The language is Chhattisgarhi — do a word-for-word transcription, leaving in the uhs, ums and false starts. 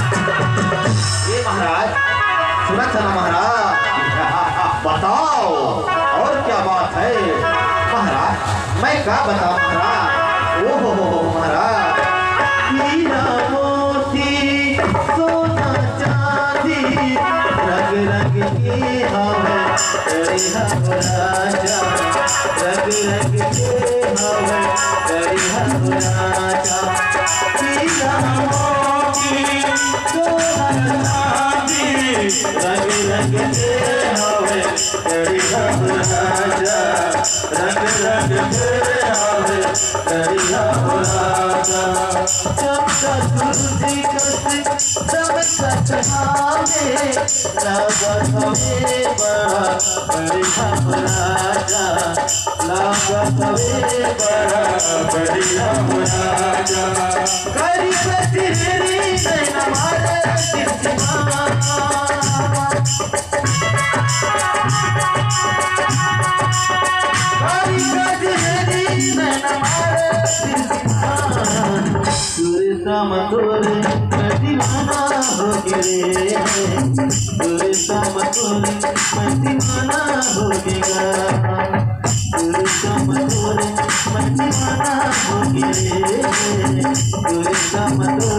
ये महाराज, सुनत है ना महाराज, बताओ और क्या बात है महाराज? मैं का बताऊं महाराज? ओ हो हो हो महाराज, हीरा मोती सोना चांदी रंग रंग के हवे करिहा हो राजा, रंग रंग के हवे करिहा हो राजा। हीरा मोती सोना चांदी रंग रंग के हवे करिहा हो राजा, रंग रंग के हवे करिहा हो राजा। चमका सूरज कस दमकत हवे, लागत हवे बड़ा बढ़िया हो राजा, लागत हवे बड़ा बढ़िया हो राजा। करी कजरी नैना मारे टिमटिमा, करी कजरी नैना मारे टिमटिमा। तोरे सामा तोरे मैं दीवाना हो गे रे, तोरे सामा तोरे मैं दीवाना हो गे गा, तोरे सामा तोरे मैं दीवाना हो गे रे, तोरे सामा तोरे